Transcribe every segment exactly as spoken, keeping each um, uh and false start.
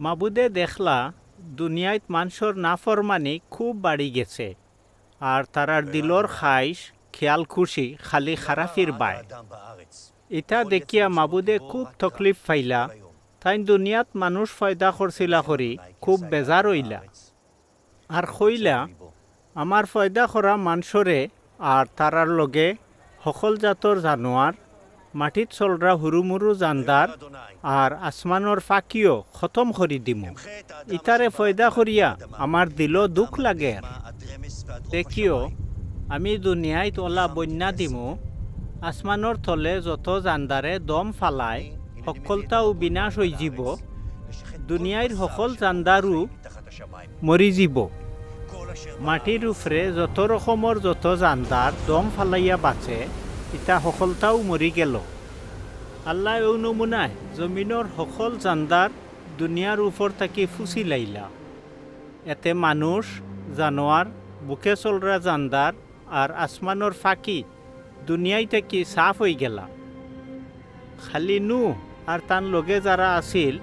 মাবুদে দেখলা দুনিয়াত মানষর নাফরমানি খুব বাড়ি গেছে, আর তারার দিলর খাইশ, খেয়াল খুশি খালি খারাপির বায়। ইতা দেখিয়া মাবুদে খুব তকলিফ পাইলা। তাইন দুনিয়াত মানুষ পয়দা করছিলা করি খুব বেজার অইলা। আর কইলা, আমার পয়দা করা মানষরে আর তারার লগে হকল জাতর জানোয়ার, মাটিত চলরা হুরুমুরু জানদার আর আসমানর ফাকিও খতম করি দিমু। ইতারে পয়দা করিয়া আমার দিলো দুখ লাগের। দেখিও, আমি দুনিয়াইত অলা বন্যা দিমু, আসমানর তলে যত জানদারে দম ফালায়, হক্কলতাও বিনাশ অইযিবো। দুনিয়াইর হকল জানদারও মরি যিবো। মাটির উপরে যত রকমর যত জানদার দম ফালাইয়া বাঁচে, ইতা হকলতাও মরি গেলো। আল্লায় অউ নমুনায় জমিনর হকল জানদার দুনিয়ার উপর থাকি ফুছিলাইলা। এতে মানুষ, জানোয়ার, বুকে চলরা জানদার আর আসমানর ফাকি দুনিয়াই থাকি সাফ অইগেলা। খালি নূহ আর তান লগে যারা আছিল,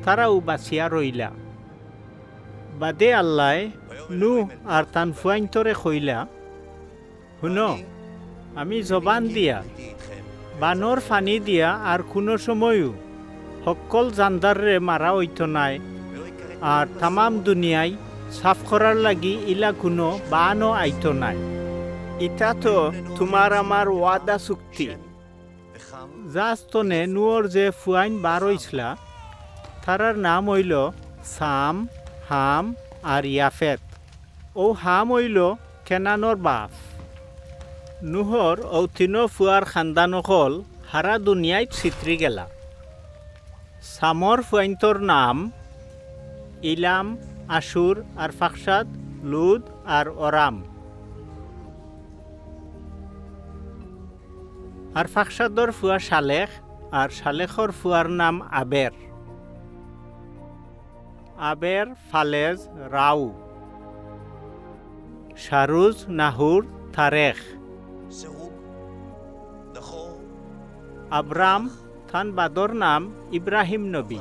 তারাউ বাচিয়া রইলা। বাদে আল্লায় নূহ আর তান ফুয়াইন্তরে কইলা, হুনো, আমি জবান দিয়া, বানর ফানি দিয়া আর কুনু সময়উ হক্কল জানদাররে মারা অইতো নায়, আর তামাম দুনিয়াই সাফ করার লাগি ইলা কুনু বানও আইতো নায়। ইতা তো তুমার আমার ওয়াদা চুক্তি। জাহাজ তনে নূহর যে ফুয়াইন বার অইছলা, তারার নাম অইলো শাম, হাম আর ইয়াফেত। অউ হাম অইলো কেনানর বাফ। নূহর অউ তিনো ফুয়ার খান্দান অকল হারা দুনিয়াইত ছিতরি গেলা। শামর ফুয়াইন্তর নাম ইলাম, আশুর, আরফাখশাদ, লুদ আর অরাম। আরফাখশাদর ফুয়া শালেখ, আর শালেখর ফুয়ার নাম আবের। আবের, ফালেজ, রাউ, শারুজ, নাহুর, তারেখ। আবরাম, তান বাদর নাম ইব্রাহিম নবী।